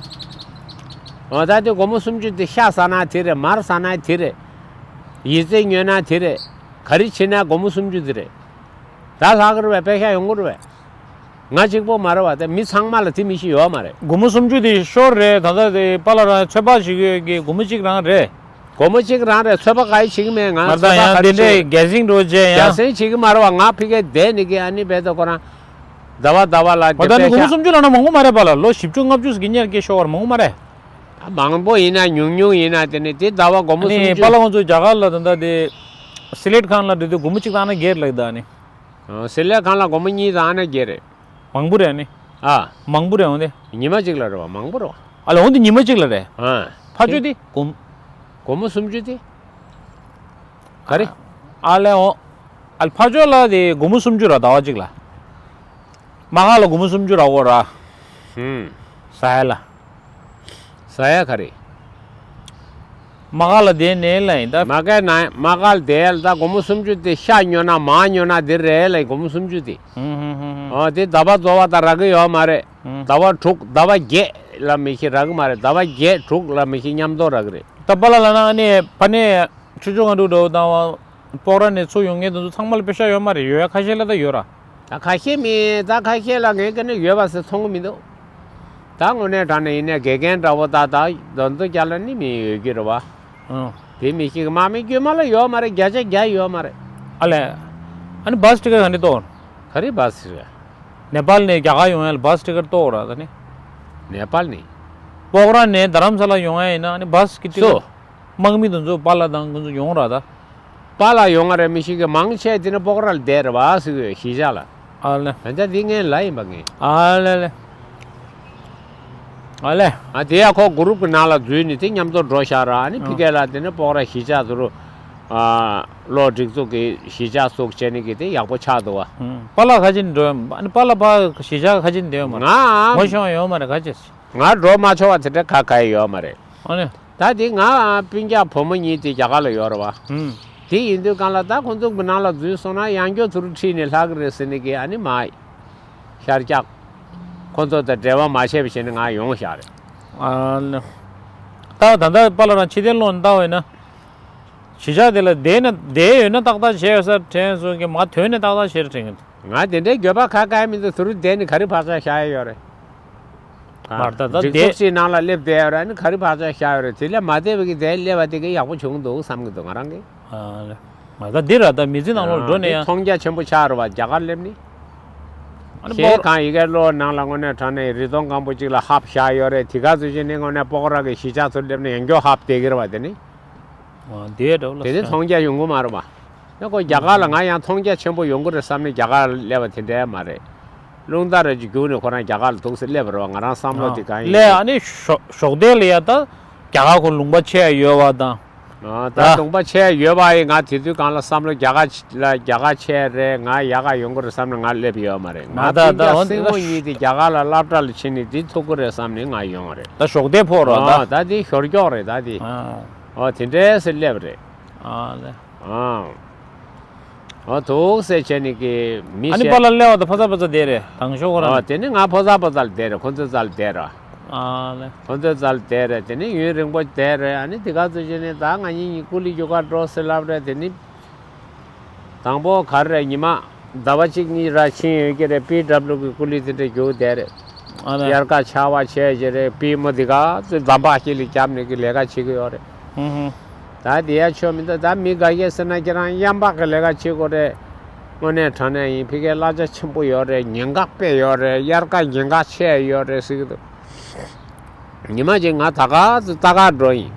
འོ་ད་དེ་སྒོར་མོ་སུམ་ཅུ་དེ་ཤ་ཟ་ན་དེ་རེད། མར་ཟ་ན་དེ་རེད། ཡི་ཙི་ཉོས་ན་དེ་རེད། ག་རེ་བྱེད་ན་སྒོར་མོ་སུམ་ཅུ་དེ་རེད། ད་ལྷག་གི་རེད་པས། པེ་ཤག་ཡོང་གི་རེད་པས། ང་གཅིག་པོ་མ་རེད་བ། དེ་མི་ཚང་མ་ལ་དེ་མི་ཤེས་ཡོད་མ་རེད། སྒོར་མོ་སུམ་ཅུ་དེ་ཤོར་རེད། ད་ལྟ་དེ་པཱ་ལགས་རང་ཚོད་དཔག་བྱེད་ཀྱི་ཡོད་ཀྱི། སྒོར་མོ་གཅིག་རང་རེད། སྒོར་མོ་གཅིག་རང་རེད། ཚོད་དཔག་ག་ཡེ་བྱེད་ཀྱི་མེད། ང་མ་ད་ཚོད་དཔག་ཡང་ག་རེ་དེ་བྱེད་འདྲའི་རྒྱལ་སེང་འགྲོ་རྗེས་རྒྱལ་ཡང་སེང་བྱེད་ཀྱི་མ་རེད་བ། ང་ཕི་ཀའི་བསྡད་ནི་གི་ཨ་ནི་བས་ད་ཁོ་རང་ཟླ་བ་ཟླ་བ་ལ་མ་ད་ནི་དེ་སྒོར་མོ་པེ་ཤག་སུམ་ཅུ་ལབ་ན་མང་པོ་མ་རེད་པཱ་ལགས། ལོ་བཞི་བཅུ་ལྔ་བཅུ་ཟིག་གི་གཉེར་སྐྱེལ་ཤོར་བ་མང་པོ་མ་རེད། མང་པོ་ཡིན་ན་ཉུང་ཉུང་ཡིན་ན་དེ་ནི་དེ་ཟླ་བ་སྒོར་མོ་ཨ་ནི་སུམ་ཅུ། པཱ་ལགས་ཁོང་ཚོ་རྒྱ་གར་ལ་ད་ལྟ་དེ་སི་ལེད་ཁང་ལ་འགྲོ་དུས་སྒོར་མོ་གཅིག་བཏང་ན་བརྒྱད་ལབ་ད་ནི། ཨ། སི་ལེད་ཁང་ལ་སྒོར་མོ་གཉིས་དང་ཨ་ན་བརྒྱད་རེད། མང་པོ་རེད་ཨ་ནི། ཨ། མང་པོ་རེད་འོང་དེ། ཉི་མ་གཅིག་ལ་རེད་བ། མང་པོ་རེད་བ། ཨ་ལ་འོང་དེ་ཉི་མ་གཅིག་ལ་རེད། ཨ། ཕར་ཕྱོགས་དེ་སྒོར་མོ། སྒོར་མོ་སུམ་ཅུ་དེ། ག་རེ། ཨ་ལས་འོང་། ཨ་ལ་ཕར་ཕྱོགས་ལ་དེ་སྒོར་མོ་སུམ་ཅུ་ར་ཟླ་བ་གཅིག་ལ། མ་ཁ་ལ་སྒོར་མོ་སུམ་ཅུ་ར་འོ་ར། ཧུམ། ཟ་ཡ་ལ། ཟ་ཡ་ག་རེ། མ་ཁ་ལ་དེ་ནས་ལ་ཡིན་ད། མ་ཁའི་ནང་མ་ཁ་ལ་དེ་ལ་ད་སྒོར་མོ་སུམ་ཅུ་དེ་ཤ་ཉོ་ན་མ་ཉོ་ན་དེ་རེད་ལ་སྒོར་མོ་སུམ་ཅུ་དེ། ཧུམ་ཧུམ་ཧུམ་ཧུམ། ཨོ་དེ་ཟླ་བ་རྫོགས་པ་ད་རག་གི་ཡོད་མ་རེད། ཧུམ། ཟླ་བ་དྲུག་ཟླ་བ་བརྒྱད་ལ་མི་ཤི་རག་གི་མ་རེད། ཟླ་བ་བརྒྱད་དྲུག་ལ་མི་ཤི་མཉམ་དུ་རག་གི་རེད། ད་པཱ་ལགས་ལབ་ན་ཨ་ནི་ཕ་ནས་ཆུ་ཆུ་ང་འགྲོ་འགྲོ་དང་། སྤོག་ར་ནས་ཚུར་ཡོང་མཁན་དེ་ཚོ་ཚང་མ་ལ་པེ་ཤག་ཡོད་མ་རེད། ཡོད་ཡ་ཁ་ཤས་ལ་ད་ཡོད་ར། ད་ཁ་ཤས་མིན། ད་ཁ་ཤས་ལ་ངས་ཀ་ནས་ཡོད་པ་ཟེར་མཐོང་གི་མི་འདུག་ད་དངོས་གནས་དྲང་གནས་ཡིན་ནའི་དགེ་རྒན་འདྲ་བོ་ད་ད་དོན་དུ་རྒྱ་ལ་ནི་མི་ཡོད་ཀྱི་རེད་བ། ཨང་། དེ་མི་ཤེས་ཀྱི། དམག་མི་དཀྱུས་མ་ལ་ཡོད་མ་རེད། བརྒྱ་ཆ་བརྒྱ་ཡོད་མ་རེད། ཨ་ལས། ཨ་ནི་བཱས་ཊི་ཀེ་ཊི་ག་ནས་གཏོང་། ག་རེ་བཱས་ཊི་ཀེ་ཊི། ནེ་པཱལ་ནས་རྒྱ་གར་ཡོང་ཡ་ལ་བཱས་ཊི་ཀེ་ཊི་གཏོང་ར་ད་ནི། ནེ་པཱལ་ནས། སྤོག་ར་ནས་རྡ་རམ་ས་ལ་ཡོང་ཡ་ཡིན་ན་ཨ་ནི་བཱས་ཀྱི་ཊི་ཀེ་ཊི། སོ། དམག་མི་དེ་ཚོ་པཱ་ལགས་དང་ཁོང་ཚོ་ཡོང་ར་ད། པཱ་ལགས་ཡོང་ང་རེད་མི་ཤེས་ཀྱི། མང་ཆེ་དེ་ནི་སྤོག་ར་ལ་བསྡད་རེད་བ་ཟེར་གི་གཞིས་ཆགས་ལ། ཨ་ལེ། ད་ལྟ་འདི་ངའི་ལ་ཡིན་པ་ངས། ཨ་ལེ་ལེ། ཨ་ལེ། ཨ་དེ་ཡ་ཁོ་གུ་རུབ་ཀྱི་ནང་ལ་འཛུལ་ནས་དེ་མཉམ་དུ་འགྲོ་བཞག་ར། ཨ་ནི་ཨ་ཕི་ཀེ་ལ་དེ་ནི་སྤོག་ར་གཞིས་ཆགས་ཚོ་རུ། ཨ་ལོ་སྒྲིག་འཛུགས་ཀྱི་གཞིས་ཆགས་སོགས་བྱས་ནས་ཀྱི་དེ་ཡག་པོ་ཆགས་འདུག་བ། ཨ་པཱ་ལགས་ཁ་ཅིག་འགྲོ། ཨ་ནི་པཱ་ལགས་ཕ་གཞིས་ཆགས་ཁ་ཅིག་འདེབས་མ་རེད། ང་ངོ་ཤེས་པ་ཡོད་མ་རེད་ཁ་ཅིག་ང་འགྲོ་མ་ཆོག་པ་དེ་འདྲ་ག་ག་ཡོད་མ་རེད། ཨ་ནི། ད་དེ་ང་སྤུན་ཀྱག་བུ་མོ་གཉིས་དེ་རྒྱ་གར་ལ་ཡོད་རེད་བ། ཨུམ། དེ་ཡིན་དུས་སྒང་ལ་ད་ཁོང་ཚོ་གི་ནང་ལ་འཛུལ་སོང་ན་ཡང་སྐྱོ་ཚུར་ཁྲིད་ནས་ལྷག་གི་རེད་ཟེར་ནས་གི་ཨ་ནི་མ་ཤར་རྒྱག་ཁོང་ཚོ་དང་འབྲེལ་བ་མ་བྱས་པ་བྱས་ནས་ང་ཡོང་བཞག་རེད། ཨ་ནི། ད་ད་ལྟ་པཱ་ལགས་རང་ཕྱི་རྟེན་ལོག་ནས་ལྟ་བ་ཡིན་ན། གཞིས་ཆགས་དེ་ལ་བསྡད་ན་བསྡད་ཡོད་ན་ཏག་ཏག་བྱས་ཡོད་ས་དྲན་སོང་གི། མ་ཐོན་ནས་ཏག་ཏག་བྱས་རེད་དྲན་གི་འདུག་ང་དེ་འདྲའི་འགྱོད་པ་ག་ག་མི་འདུག་དུ་རུ་བསྡད་ནས་ག་རེ་བག་ཆགས་བཞག་ཡ་ཡོད་རེད། མར་ད་ད་སྒྲིག་འཛུགས་དེ་ཅིག་ནང་ལ་སླེབས་བསྡད་ཡོད་རེད། ཨ་ནི་ག་རེ་བག་ཆགས་བཞག་ཡོད་རེད། དེ་ལས་མ་བསྡད་པའི་གི་དེ་སླེབས་པ་དེ་གི་ཡག་པོ་བྱུང་འདུག་བསམ་གི་འདུག་ང་རང་གི། ཨ་ལེ། མ་ད་འདི་ར་ད་མི་ཚེ་ནང་ལོགས་འགྲོ་ནས་ཡང་། མཐོང་རྒྱ་ཆེན་པོ་ཆགས་རེད་བ། རྒྱ་གར་སླེབས་ནི། ཨ་ནི་ཤེས་སྤོག་གང་ཡི་གེ་བློ་ནང་ལ་དངོས་གནས་དྲང་གནས་རི་སྟོང་སྐམ་པོ་གཅིག་ལ་ཧབ་བཞག་ཡོད་རེད། དེ་ག་ཚོད་ཅིག་ནི་དངོས་གནས་སྤོག་ར་གི་གཞིས་ཆགས་ཚོ་སླེབས་ནས་ཡང་མགྱོགས་ཧབ་བསྡད་གི་རེད་བ། དེ་ནི། ཨ་དེ་འདྲ་བ་ལ་དེ་ནི་ས། མཐོང་རྒྱ་ཡོང་གི་མ་རེད་བ། ཡང་ཁོ་རྒྱ་གར་ལ་ང་ཡང་མཐོང་རྒྱ་ཆེན་པོ་ཡོང་གི་རེད་བསམ་ནས་རྒྱ་གར་ལ་སླེབས་པ་དེ་འདྲ་མ་རེད། རླུང་རྟ་རེ་ཅིག་རྒྱུག་ནས་ཁོ་རང་རྒྱ་གར་ལ་འདུག་སེ་སླེབས་པ་རེད་བ། ང་རང་བསམ་བློ་དེ་གང་ཡིན་ལས། ཨ་ནི་ཞོགས་ཞོགས་དེ་ལ་ཡ་ད་རྒྱ་གར་ཁོ་ལུང་པ་ཆེ་ཡ་ཡོད་བ་དང་། ཨ་ད་ད་ལུང་པ་ཆེ་ཡ་ཡོད་བ་ཡིན། ང་དེ་དུས་གང་ལ་བསམ་བློ་རྒྱ་གར་ལ་རྒྱ་གར་ཆེ་རེད། ང་ཡག་ག་ཡོང་གི་རེད་བསམ་ནས་ང་སླེབས་ཡོད་མ་རེད། ང་ད་སྤུན་ཀྱག་ད་འོ་སྲིང་མོ་གཉིས་དེ་རྒྱ་གར་ལ་སློབ་གྲྭ་ལ་ཕྱིན་ནས་དེ་ཐུག་གི་རེད་བསམ་ནས་ང་ཡོང་བ་རེད། ད་ཞོགས་དེ་ཕོག་རོགས་ཨ་ད། ད་དེ་ཞོར་སྐྱོག་རེད་ད་དེ། ཨ་ཨོ་དེ་འདྲས་སེ་སླེབས་རེད། ཨ་ལེ། ཨ། ཨོ་དུག་སེ་བྱས་ནི་གི་མི་ཨ་ནི་བཤད། པཱ་ལགས་སླེབས་པ་དང་ཕོ་གསར་པ་ཚོ་བསྡད་རེད། དང་ཤོག་ཁོ་རང་ཨོ་ནི། དེ་ནི་ང་ཕོ་གསར་པ་ཚོ་ལ་བསྡད་རེད། ཁོ་ཚོའི་རྩ་ལ་བསྡད་ར། ཨ་ལེ། ཁོ་ཚོའི་རྩ་ལ་བསྡད་རེད། དེ་ནི་ཡུན་རིང་པོ་བསྡད་རེད། ཨ་ནི་དེ་ག་ཚོད་བྱས་ནི་ད་ང་གཉིས་གཉིས་ཀུ་ལི་རྒྱུག་གར་འགྲོ་ཟེར་ལབ་རེད། དེ་ནི། དང་པོ་ག་རེ་རེད། ཉི་མ་ཟླ་བ་གཅིག་གཉིས་ར་ཕྱིན་ཡོད་ཀྱི་རེད། པི་ཌབ་ལུ་གི་ཀུ་ལི་དེ་འདྲ་རྒྱུག་བསྡད་རེད། ཨ་ལེ། དབྱར་ཁ་ཆར་པ་བྱས་བྱས་རེད། པུས་མོ་དེ་ག་ཚོད་འདམ་བག་ཞིག་ལ་བརྒྱབ་ནས་ཀྱི་ལས་ཀ་བྱེད་ཀྱི་ཡོད་རེད། ཧུམ་ཧུམ། ད་དེ་ཡ་ཆོ་མི་འདུག་ད་མི་དགའ་ཡས་ཟེར་ན་ཁྱེད་རང་གཡམ་པ་གི་ལས་ཀ་བྱེད་དགོས་རེད། དངོས་གནས་དྲང་གནས་ཡིན། ཕ་གིའི་གླ་ཆ་ཆེན་པོ་ཡོད་རེད། ཉེན་ཁ་དཔེ་ཡོད་རེད། དབྱར་ཁ་ཉེན་ཁ་ཆེ་ཡོད་རེད་ཟེར་གྱི་འདུག་ཉི་མ་གཅིག་ང་ད་ག་ཙི་ལྟ་ག་འགྲོ་ཡིན།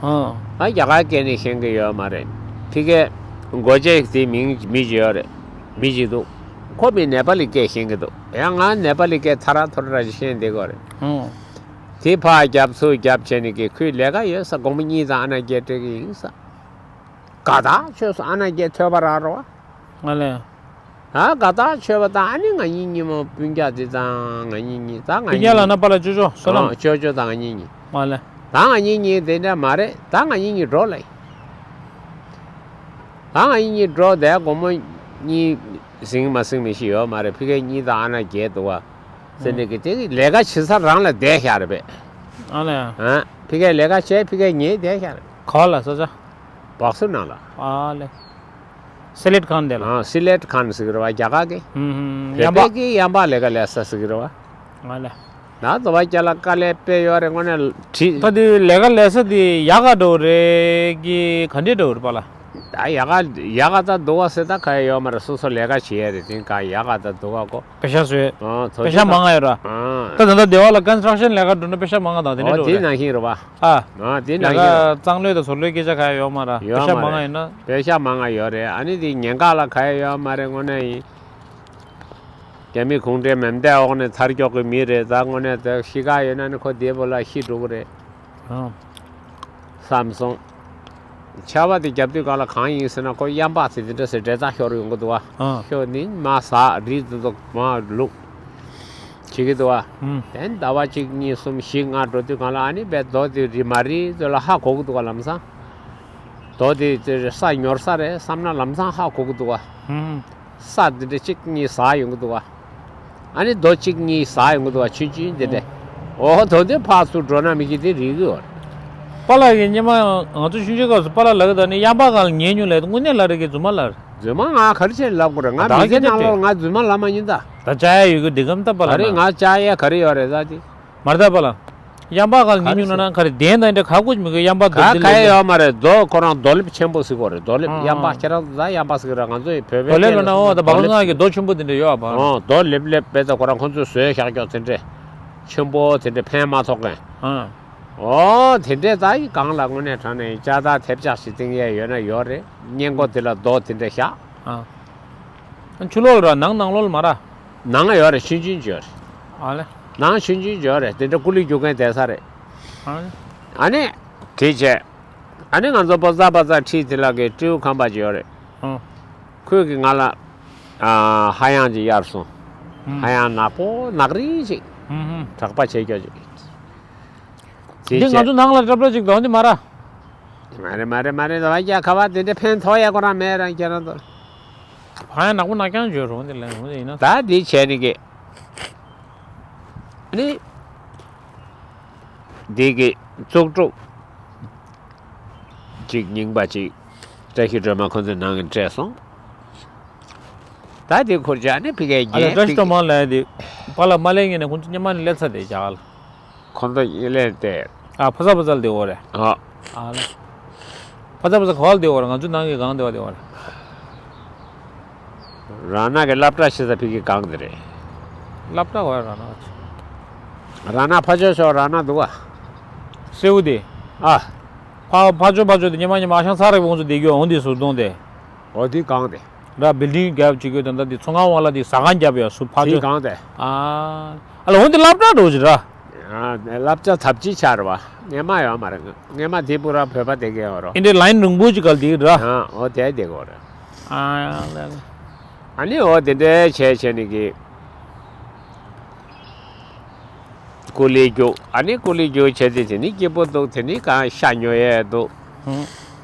ཨ། ད་རྒྱ་གར་སྐད་ནི་ཤེས་ཀྱི་ཡོད་མ་རེད། ཕ་གིའི་སྒོ་འབྱེད་དེ་མིང་མི་ཅིག་ཡོད་རེད། མི་ཅིག་འདུག་ཁོ་མི་ནེ་པ་ལི་སྐད་ཤེས་ཀྱི་འདུག་ཡང་ང་ནེ་པ་ལི་སྐད་ཐ་ར་ཐོ་ར་ཞིག་ཤེས་བསྡད་ཀྱི་ཡོད་རེད། ཨ། དེ་ཕར་རྒྱབ་ཚུར་རྒྱབ་བྱས་ནས་ཀྱི་ཁོས་ལས་ཀ་ཡོད་ས། དགོང་མོ་གཉིས་དང་ཨ་ན་བརྒྱད་སྤྲད་ཀྱི་ཡིན་ས། དགའ་ཐག་ཆོད་སོང་། ཨ་ན་བརྒྱད་ཐོས་པ་རག་རོ། ང་ལས། ཨ་དགའ་ཐག་ཆོད་པ་དང་། ཨ་ནི་ང་གཉིས་གཉིས་མོ་སྤུན་ཀྱག་དེ་དང་ང་གཉིས་གཉིས་ད་ང་སྤུན་ཀྱག་ལ་ན་པ་ལ་ཅོ་ཅོ་བསོད་ནམས། ཨ་ཅོ་ཅོ་དང་ང་གཉིས་གཉིས། ང་ལས། ད་ང་གཉིས་གཉིས་དེ་འདྲ་མ་རེད། ད་ང་གཉིས་གཉིས་འགྲོ་ལེ། ད་ང་གཉིས་གཉིས་འགྲོ་དེ་དགོང་མོ་གཉིས་ཟིང་མ་ཟིང་མི་ཤེས་ཡོད་མ་རེད། ཕ་གི་གཉིས་དང་ཨ་ན་བརྒྱད་འདུག་བ། ཟེར་ནས་ཀྱི་དེ་ལས་ཀ་བྱེད་ས་རང་ལ་བསྡད་ཤག་རེད་པས། ཨ་ལས། ཨ་ཕ་གི་ལས་ཀ་བྱས། ཕ་གི་ཉལ་བསྡད་ཤག་རེད། ག་ལ་ས་ཆ། བག་སུ་ནང་ལ། ཨ་ལས། སི་ལེད་ཁཱན་དེ་ལ། ཨ་སི་ལེད་ཁཱན་ཟེར་གི་རེད་བ། རྒྱ་གར་གི། ཧུམ་ཧུམ། བོད་ཡམ་པ། པའི་གི་ཡམ་པ་ལས་ཀ་ལས་ས་ཟེར་གི་རེད་བ། ང་ལ། ན་དོ་བ་རྒྱ་ལ་དཀའ་ལས་དཔེ་ཡོད་རེད། དངོས་གནས་བྲིས། ད་དེ་ལས་ཀ་ལས་ས་དེ་ཡག་ག་འགྲོ་རེད་ཀྱི་ག་འདྲས་འགྲོ་རེད་པ་ལ། ད་ཡག་ག་ཡག་ག་ད་དུ་བ་ཟེར་ད་ག་ཡ་ཡོད་མ་རེད། སོ་སོ་ལས་ཀ་བྱེད་ཡ་རེད། དེ་ག་ཡག་ག་ད་དུ་བ་གོ། པེ་ཤ་བཟོས། ཨ་དོ་པེ་ཤ་མང་ང་ཡོད་ར། ཨ་ད་ད་ད་དེ་བ་ལ་ཀོན་སི་ཊྲག་ཤན་ལས་ཀ་འགྲོ་ན་པེ་ཤ་མང་ང་དང་དེ་འདྲས་ཨོ་འགྲོ་དེ་རེད། ནང་བཞིན་རེད་བ། ཨ། ཨ་དེ་ནང་ཡ་བཞིན་རེད། གཙང་ལོས་དང་ཟུར་ལོས་སྐད་ཆ་ག་ཡ་ཡོད་མ་ར། ཡོད་པེ་ཤ་མ་མང་ང་རེད། ཡོད་ན། པེ་ཤ་མང་ང་ཡོད་རེད། ཨ་ནི་དེ་ཉེན་ཁ་ལ་ག་ཡ་ཡོད་མ་རེད། དངོས་གནས་ཡིན། རྒྱ་མི་གུང་ཁྲན་མེ་མདའི་འོག་ནས་ཐར་མགྱོགས་ཀྱི་མི་རེད། ད་དངོས་གནས་ད་གཤིས་ཀ་ཡོད་ན་ནི་ཁོ་དེའི་བུ་ལ་ཤི་འགྲོ་གི་རེད། ཨ། བསམ་སོང་། ཆར་པ་དེ་རྒྱབ་དུས་གང་ལ་གང་ཡིན་ཟེར་ན་ཁོ་གཡམ་པ་དེ་དེ་འདྲ་ཟེར་འདྲེ་ཚག་ཤོར་ཡོང་གི་འདུག་བ། ཨ། ཤོར་ནི་མ་ཟ་རི་དེ་ཚོ་མ་བླུགས། བྱེད་ཀྱི་འདུག་བ། ཨུམ། དེ་ཟླ་བ་གཅིག་གཉིས་གསུམ་བཞི་ལྔ་འགྲོ་དུས་གང་ལ་ཨ་ནི་བས་རྡོ་དེ་རི་མ་རི་ཚོ་ལ་ཧ་གོ་གི་འདུག་བ། ལམ་སང་། རྡོ་དེ་དེ་ས་ཉོར་ས་རེད་བསམ་ན་ལམ་སང་ཧ་གོ་གི་འདུག་བ། ཨུམ། ས་འདི་འདྲ་གཅིག་གཉིས་ཟག་ཡོང་གི་འདུག་བ། ཨ་ནི་རྡོ་གཅིག་གཉིས་ཟག་ཡོང་གི་འདུག་བ། ཆུང་ཆུང་འདི་འདྲ། ཨོ་དོ་དེ་ཕར་ཚུར་འགྲོ་ན་མི་གི་དེ་རིག་གི་ཡོད་རེད། པཱ་ལགས་ཀྱིས་སྔོན་མ་ང་ཚོ་ཆུང་ཆུང་སྐབས་སུ་པཱ་ལགས་ལབ་གི་འདུག་ནི་གཡམ་པ་སྒང་ལ་ཉལ་མྱོང་ལབ་དངོས་གནས་ལབ་རེད་ཀྱི་རྫུན་མ་ལབ་རེད། རྫུན་མ་ང་ག་རེ་བྱས་ལབ་དགོས་རེད། ང་ད་མི་ཚེ་ནང་ལོགས་ང་རྫུན་མ་ལབ་མ་ཡིན་ད། ད་བཅའ་ཡ་ཡོད་གི་འདི་གམ་ད་པཱ་ལགས་ད་རེས་ན། ང་བཅའ་ཡ་ག་རེ་ཡོད་རེད་ད་དེ། མར་ད་པཱ་ལགས། གཡམ་པ་སྒང་ལ་ཉལ་མྱོང་ན་ན་ག་རེ་གདན་དང་འདྲ་ག་དགོས་མི་དགོས་གཡམ་པ་ག་རྡོ་རྗེ་ག་ལེབ་ཡོད་མ་རེད། རྡོ་ཁོ་རང་རྡོ་ལེབ་ཆེན་པོ་ཟེར་གོ་རེད། རྡོ་ལེབ་ཨང་གཡམ་པ་ཨང་ཁྱེད་རང་ད་གཡམ་པ་ཟེར་གི་ར། ང་ཚོ་ཡི་བོད་པའི་རྡོ་ལེབ་སྐད་ལ་ན་ཨོ་ད་ལ་བག་རྡོ་ལེབ་ལ་གི་རྡོ་ཆེན་པོ་དེ་འདྲ་ཡོད་པ། ཨོ་རྡོ་ལེབ་ལེབ་པས་ད་ཁོ་རང་ཁོ་ཚོས་བཟོས་བཞག་ཀྱོག་དེ་འདྲས་ཆེན་པོ་དེ་འདྲས་ཕན་མ་ཐོགས་མཁན། ཨང་། ཨོ་དེ་འདྲས་ད་ཡི་སྒང་ལ་དངོས་གནས་དྲང་གནས་ཡི་ལྕགས་ཐག་ཐེབས་ཆག་ཞིག་བཏིང་ཡས་ཡོད་ན་ཡོད་རེད། སྔས་མགོ་དེ་ལ་རྡོ་དེ་འདྲས་བཞག་ཨང་། ཆུ་ལོག་ལ་ར་ནང་ནང་ལོགས་ལ་མ་ར། ནང་ཡོད་རེད། ཆུང་ཆུང་ཅིག་ཡོད་རེད། ཨ་ལེ། ནང་ཆུང་ཆུང་ཅིག་ཡོད་རེད། དེ་འདྲ་ཀུ་ལི་རྒྱུག་མཁན་བསྡད་ས་རེད། ཨ་ལེ། ཨ་ནི། དེ་བྱས། ཨ་ནི་ང་ཚོ་པོ་ཙ་པ་ཙ་ཁྲིད་དེ་ལ་གི་སྤྲེའུ་ཁམས་པ་ཅིག་ཡོད་རེད། ཨ། ཁོས་གི་ང་ལ། ཨ། ཧ་ཡང་ཅིག་གཡར་སོང་། ཧུམ། ཧ་ཡང་ནག་པོ་ནག་རིལ་ཅིག་ཧུམ་ཧུམ། གྲགས་པ་བྱེད་རྒྱུ་ཅིག་དེ་འདི་ང་བྱས། ཚོ་ནང་ལ་སྐྲ་པྲ་ཅིག་འདོན་འདི་མ་ར། མ་རེད་མ་རེད་མ་རེད། ད་བ་རྒྱ་ཁ་བ་དེ་འདྲ་ཕན་ཐོགས་ཡ་ཁོ་རང་མེད་རང་ཁྱེད་རང་ཚོ། ཧ་ཡང་ནག་པོ་ནག་རྐྱང་བརྗོད་རུང་དེ་ལན་རུང་དེ་ཡིན་ན། ད་འདི་བྱས་ནི་གི། ནི། འདི་གི་གཙུག་སྒྲུབ་ཅིག་རྙིང་པ་ཅིག་ བཀྲ་ཤིས་སྒྲོལ་མ་ཁོང་ཚོའི་ནང་གི་སྤྲད་སོང་། ད་དེ་འཁོར་ཅག་ནི་ཕི་གའི་ཨ་ལས་རྒྱན་བཀྲ་ཤིས་ཕི་གའི་སྒྲོལ་མ་ལས་དེ་པཱ་ལགས་མ་ལས་ངེས་ནས་ཁོང་ཚོ་སྙེ་མ་ནས་སླེབས་ཚར་དེ་རྒྱ་གར་ལ། ཁོང་ཚོ་ཡིན་ལས་ཏེ། ཨ་ཕ་ས་ཕ་སལ་དེ་འོ་རེད། ཨ། ཨ་ལ། ཕ་ས་ཕ་ས་ག་བ་ལ་དེ་འོ་རེད། ང་ཚོ་ནང་གི་གང་དེ་བ་དེ་འོ་རེད། རང་ནང་གི་སློབ་གྲྭ་ཤེས་ས་ཕི་གི་གང་དེ་རེད། སློབ་གྲྭ་བ་རང་ནང་ཆེ། རང་ནང་ཕ་ཆོས་ཤོག་རང་ནང་འདུག་བ། སེའུ་དེ། ཨ། ཕ་ཕ་ཆོས་ཕ་ཆོས་དེ་ཉི་མ་ཉི་མ་ཨ་ཞང་ཚ་རེ་བོང་ཚོ་དེ་གྱོ་འོང་དེ་ཟུར་གདོང་དེ། འོ་དེ་གང་དེ། ར་བིལ་ཌིང་རྒྱབ་ཅིག་གི་དོན་དག་འདི་ཚོང་ཁང་བ་ལ་འདི་ཟ་ཁང་རྒྱབ་ཡ་སུ་ཕ་ཅོ། དེ་གང་དེ། ཨ། ཨ་ལ་འོན་ཏེ་སློབ་གྲྭ་འགྲོ་ཅི་ར། ཨ། སློབ་གྲྭ་ཐབས་ཅི་ཆར་བ། ངས་མ་ཡོད་མ་རེད། ངས་མ་དེ་པུ་ར་བོད་པ་དེ་གས་ཡོད་རོ། ཨིན་དེ་ལ་ཡིན་རིང་པོ་ཅིག་གལ་དེ་ར། ཨ། འོ་དེ་དེ་གོ་ར། ཨ་ལ་ལ། ཨ་ནི་འོ་དེ་འདྲའི་བྱས་བྱས་ནི་གི། ཀུ་ལི་རྒྱུག་ཨ་ནི་ཀུ་ལི་རྒྱུག་བྱས་ཏེ་དེ་ནི་སྐྱིད་པོ་འདུག་དེ་ནི་གང་ཤ་ཉོ་ཡས་འདུག་ཧུང་།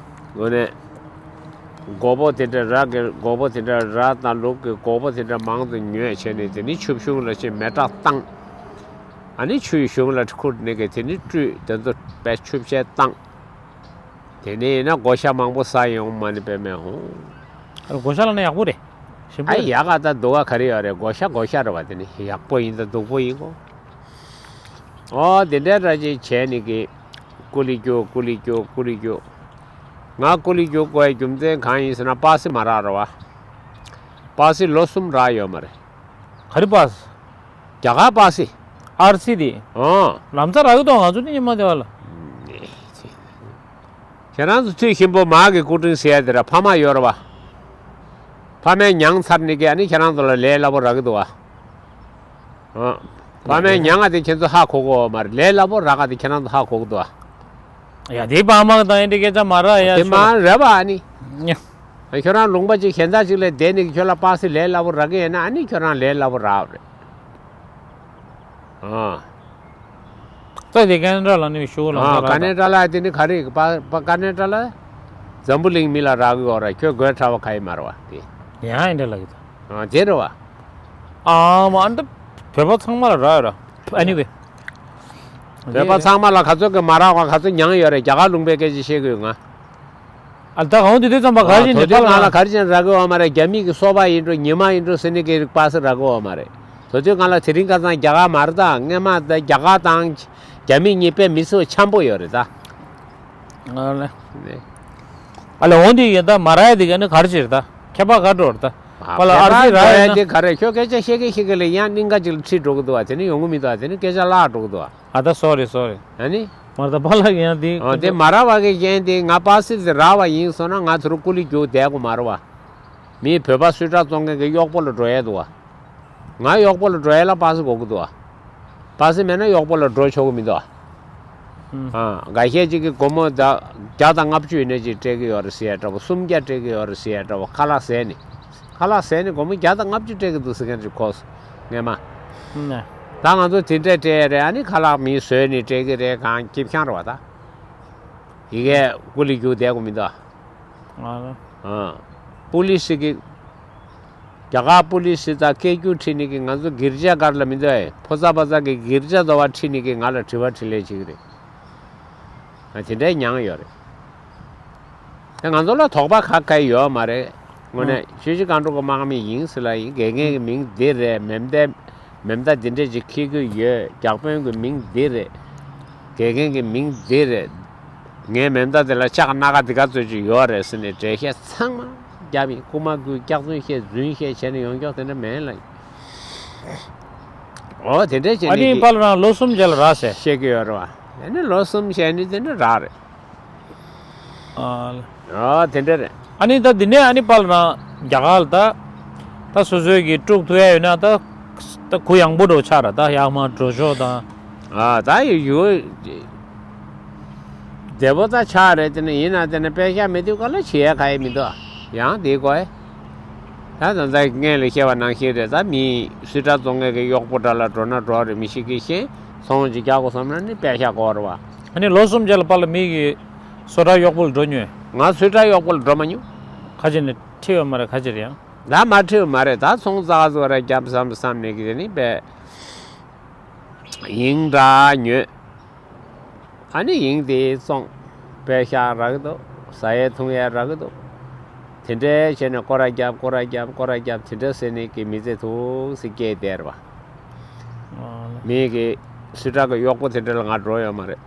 དངོས་གནས། མགོ་བོ་དེ་འདྲ་ར་གི་མགོ་བོ་དེ་འདྲ་ར་དང་ལུག་གི་མགོ་བོ་དེ་འདྲ་མང་དུ་ཉོས་བྱས་ནས་དེ་ནི་ཆུ་གཞུང་ལ་ཕྱིན་མེ་སྲེག་བཏང་། ཨ་ནི་ཆུའི་གཞུང་ལ་ཁུར་ནས་གི་དེ་ནི་བཀྲུས་དེ་ཚོ་པས་ཆུ་བཤལ་བཏང་། དེ་ནས་ཡིན་ན་སྒོ་ཤ་མང་པོ་ཟ་ཡོང་མ་ནི་པས་མེད་ཧོ། ཨ་སྒོ་ཤ་ལ་ན་ཡག་པོ་རེད། ཞིམ་པོ་ཨ་རེད། ཡག་ག་ད་སྡུག་ག་ག་རེ་ཡོད་རེད། སྒོ་ཤ་སྒོ་ཤ་རེད་བ། དེ་ནི་ཡག་པོ་ཡིན་ད་སྡུག་པོ་ཡིན་གོ། ཨོ་དེ་འདྲའི་འདྲ་ཅིག་བྱས་ནི་གི། ཀུ་ལི་རྒྱུག་ཀུ་ལི་རྒྱུག་ཀུ་ལི་རྒྱུག་ང་ཀུ་ལི་རྒྱུག་དགོས་རྒྱུ་མཚན་གང་ཡིན་ཟེར་ན་པ་སི་མ་རག་རེད་བ། པ་སི་ལོ་གསུམ་རག་ཡོད་མ་རེད། ག་རེ་པ་སི། རྒྱ་གར་པ་སི། ཨར་སི་དེ། ཨོ། ལམ་རྩ་རག་གི་འདུག་ང་ཚོ་ནི་ཉི་མ་དེ་བ་ལ། ཁྱེད་རང་ཚོ་ཐུགས་ཞིམ་པོ་མ་གི་སྐུ་དྲིན་ཟེར་ཡ་དེ་ར་ཕ་མ་ཡོད་ར་བ། ཕ་མས་མྱངས་ཚར་ནི་གི་ཨ་ནི་ཁྱེད་རང་ཚོ་ལ་ལས་སླ་པོ་རག་གི་འདུག་བ། ཨོ། ཕ་མས་མྱངས་ང་དེ་ཁྱེད་ཚོ་ཧ་གོ་གོ་མ་རེད། ལས་སླ་པོ་རག་ག་དེ་ཁྱེད་རང་ཚོ་ཧ་གོ་གི་འདུག་བ། ཡ་དེ་པ་མ་དང་ཨེ་འདྲ་སྐད་ཆ་མ་ར་ཡ་དེ་མ་ཤོད། རེད་བ་ཨ་ནི། ཉ། ཁྱོད་རང་ལུང་པ་ཅིག་གཞན་དག་ཅིག་ལ་བསྡད་ནས་ཁྱོད་ལ་པ་སི་ལས་སླ་པོ་རག་གི་ཡིན་ན་ཨ་ནི་ཁྱོད་རང་ལས་སླ་པོ་རག་རེད། ཨ། ད་དེ་ཀ་ན་ཌ་ལ་ནི་ཤུགས་ལ་ཨ། ཧ་ར་ཀ་ན་ཌ་ལ་དེ་ནི་ག་རེ་པ་པ་ཀ་ན་ཌ་ལ། འཛམ་བུ་གླིང་མི་ལ་རག་གི་ཡོད་རེད། ཁྱོད་དགོད་ཁྲ་བ་ག་ཡི་མ་རེད་བ་དེ། ཡང་ཨེ་འདྲ་ལ་གི་ད། ཨ་དེ་རེད་བ། ཨ་མ་ཨ་འདྲ་བོད་པ་ཚང་མ་ལ་རག་ཡོད་ར། ཨ་ནི་བེ། བོད་པ་ཚང་མ་ལ་ག་ཚོད་ཀྱི་མ་རག་པ་ག་ཚོད་མྱངས་ཡོད་རེད། རྒྱ་གར་ལུང་པའི་སྐད་ཆ་བཤད་གི་ཡོད་ང་། ཨ་ད་གང་དུས་དུས་ཙམ་པ་ག་ཨ་རེ་ནས་དུས་ང་ལ་ག་རེ་ཅན་རག་གི་ཡོད་མ་རེད། རྒྱ་མི་གི་སོ་པ་ཡིན་འགྲོ་ཉི་མ་ཡིན་འགྲོ་ཟེར་ནི་གི་པ་སི་རག་གི་ཡོད་མ་རེད། དུས་ང་ལ་དེ་རིང་ཁ་སང་རྒྱ་གར་མ་རེད་ད། སྔས་མ་ད་རྒྱ་གར་དང་རྒྱ་མི་གཉིས་དཔེ་མི་སྲིད་པ་འཆམ་པོ་ཡོད་རེད་ད། ཨ་ལེ། ཨ་ལེ་འོང་དུས་ཡིན་ད་མ་རག་ཡ་དེ་ག་ནི་ག་རེ་བྱེད་རེད་ད། ཁྱད་པར་ག་འགྲོ་རེད་ད། པ་ལ་ཨར་སི་རག་ཡ་ན། དེ་ག་རེ་ཁྱོད་སྐད་ཆ་བཤད་གི་བཤད་གི་ལ་ཡང་སྙིང་ག་ཅིག་ལ་ཁྲིད་འགྲོ་གི་འདུག་བ། དེ་ནི་ཡོང་གི་མི་འདུག་བ། དེ་ནི་སྐད་ཆ་བརླག་འགྲོ་གི་འདུག་བ། ཨ་ད་སོ་རི་སོ་རི། ཨ་ནི། མར་ད་པཱ་ལགས་ཡང་དེ། ཨོ་དེ་མ་ར་བ་གི་རྐྱེན་དེ་ང་པ་སི་དེ་ར་བ་ཡིན་སོང་ན་ང་ཚོ་རུ་ཀུ་ལི་རྒྱུག་བསྡད་དགོས་མ་རེད་བ། མི་བོད་པ་སུས་ཊར་བཙོང་མཁན་གྱི་གཡོག་པོ་ལ་འགྲོ་ཡས་འདུག་བ། ང་གཡོག་པོ་ལ་འགྲོ་ཡས་ལ་པ་སི་དགོས་ཀྱི་འདུག་བ། པ་སི་མེད་ན་གཡོག་པོ་ལ་འགྲོ་ཆོག་གི་མི་འདུག་བ། ཨ་འགའ་ཤས་ཅིག་གིས་སྒོར་མོ་ད་བརྒྱ་དང་ལྔ་བཅུ་ཡིན་ན་ཅིག་སྤྲད་ཀྱི་ཡོད་རེད་ཟེར་ཡས་འདྲ་བོ། སུམ་བརྒྱ་སྤྲད་ཀྱི་ཡོད་རེད་ཟེར་ཡས་འདྲ་བོ། ཁ་ལག་ཟས་ནས། ཁ་ལག་ཟས་ནས་སྒོར་མོ་བརྒྱ་དང་ལྔ་བཅུ་སྤྲད་ཀྱི་འདུག་ཟེར་མཁན་ཅིག་གོ་སོང་། སྔས་མ། ནས། ད་ང་ཚོ་དེ་འདྲས་སྤྲད་ཡས་རེད། ཨ་ནི་ཁ་ལག་མིས་བཟོས་ནས་སྤྲད་ཀྱི་རེད། གང་སྐྱིད་ཆང་རེད་བ་ད། ཡི་གེ་ཀུ་ལི་རྒྱུག་བསྡད་དགོས་མི་འདུག་ཨ། ཨ། པུ་ལི་སི་གི། རྒྱ་གར་པུ་ལི་སི་དང་སྐད་སྒྱུར་ཁྲིད་ནི་གི་ང་ཚོ་གིར་ཇ་སྒར་ལ་མི་འདུག་ཨེ། ཕོ་ཚ་པ་ཚ་གི་གིར་ཇ་ཟླ་བ་ཁྲིད་ནི་གི་ང་ལ་དྲི་བ་དྲིས་ལན་བྱེད་ཀྱི་རེད། ང་དེ་འདྲའི་མྱངས་ཡོད་རེད། དེ་ང་ཚོ་ལ་དོགས་པ་ག་ག་ཡོད་མ་རེད། དངོས་གནས་ཆུ་བཞི་སྒང་དྲུག་གི་དམག་མི་ཡིན་ཟེར་ལ་ཡིན། དགེ་རྒན་གྱི་མིང་འདི་རེད། མེ་མདའི་མེ་མདའ་འདི་འདྲས་ཅིག་འཁྱེར་གྱི་ཡོད། རྒྱག་དཔོན་གྱི་མིང་འདི་རེད། དགེ་རྒན་གྱི་མིང་འདི་རེད། ངའི་མེ་མདའ་དེ་ལ་ལྕགས་སྣ་ཁ་འདི་ག་ཚོད་ཅིག་ཡོད་རེད་ཟེར་ནས་འགྲེལ་བཤད་ཚང་མ་རྒྱབ་ཡིན། རྐུ་མ་རྐུས། སྐྱག་རྫུན་བཤད། རྫུན་བཤད་བྱས་ནས་ཡོང་ཀྱོག་དེ་འདྲ་མེད་ལ། ཨོ་དེ་འདྲས་བྱས་ཨ་ནི་ནས་ཀྱི་པཱ་ལགས་རང་ལོ་གསུམ་རྗེས་ལ་རག་ཟེར། བཤད་ཀྱི་ཡོད་རེད་བ། ཨ་ནི་ལོ་གསུམ་བྱས་ནས་དེ་འདྲ་རག་རེད། ཨ་ལ། ཨ་དེ་འདྲ་རེད། ཨ་ནི་ད་འདི་ནས་ཨ་ནི་པཱ་ལགས་རང་རྒྱ་གར་ལ་ད། ད་སོ་སོའི་གི་དཀྲུག་ཐུབ་ཡ་ཡོད་ན་ད། ད་གུ་ཡངས་པོ་འགྲོ་ཆགས་ར། ད་ཡར་མར་འགྲོ་ཕྱོགས་དང་། ཨ་ད་ཡོད་ཡོད། བདེ་པོ་ད་ཆགས་རེད། དེ་ནས་ཡིན་ན་དེ་ནས་པད་ཤག་མེད་དུས་ག་ལ་བྱེད་ཡ་ག་ཡེ་མི་འདུག་ཡང་དེ་དགོས། ད་ད་ལྟ་སྔོན་ལ་བཤད་པ་ནང་བཞིན་རེད། ད་མི་སུས་ཊར་བཙོང་མཁན་གྱི་གཡོག་པོ་འདྲ་ལ་འགྲོ་ན་འགྲོ་རེད། མི་ཞིག་གིས་ཤེས་ཚོང་ཅིག་རྒྱག་དགོས་བསམ་ན་ནི་པད་ཤག་དགོས་རེད་བ། ཨ་ནི་ལོ་གསུམ་རྗེས་ལ་པཱ་ལགས་མི་གི་སུས་ཊར་གཡོག་པོ་ལ་འགྲོ་མྱོང་། ང་སུས་ཊར་གཡོག་པོ་ལ་འགྲོ་མ་མྱོང་། ཁ་ཅིག་ནས་ཁྲིད་ཡོད་མ་རེད། ཁ་ཅིག་རེད་ཡང་། ད་མ་ཁྲིད་ཡོད་མ་རེད། ད་ཚོང་ཙག་ཙོག་རེ་རྒྱབ་བསམ་བསམ་ནས་གི་དེ་ནི་པད་ཡིང་འདྲ་ཉོས། ཨ་ནི་ཡིང་དེ་བཙོང་། པད་ཤག་རག་གི་འདུག་ཟ་ཡས་འཐུང་ཡས་རག་གི་འདུག་དེ་འདྲའི་བྱས་ནས་སྐོར་ར་རྒྱབ་སྐོར་ར་རྒྱབ་སྐོར་ར་རྒྱབ་དེ་འདྲ་ཟེར་ནས་ཀྱི་མི་ཚེ་ཐུགས་སུ་སྐྱེལ་བསྡད་རེད་པ། མི་གི་སུ་དྲག་གི་གཡོག་པོ་དེ་འདྲ་ལ་ང་འགྲོ་ཡོད་མ་རེད།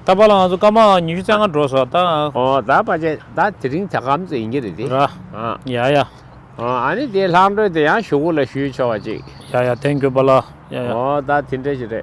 ད་པཱ་ལགས་ང་ཚོ་སྐར་མ་ཉི་ཤུ་རྩ་ལྔ་འགྲོ་སོང་ད། ཨོ་ད་པ་ཅེ་ད་དེ་རིང་ད་གམ་ཙམ་ཡིན་གྱི་རེད་དེ། ར། ཨ། ཡ་ཡ། ཨོ་ཨ་ནི་དེ་ལྷག་འགྲོས་དེ་ཡང་གཞུག་གུ་ལ་ཞུས་ཆོག་པ་ཅིག་ཡ་ཡ། thank you པཱ་ལགས། ཡ་ཡ། ཨོ་ད་དེ་འདྲ་ཞིག་རེད།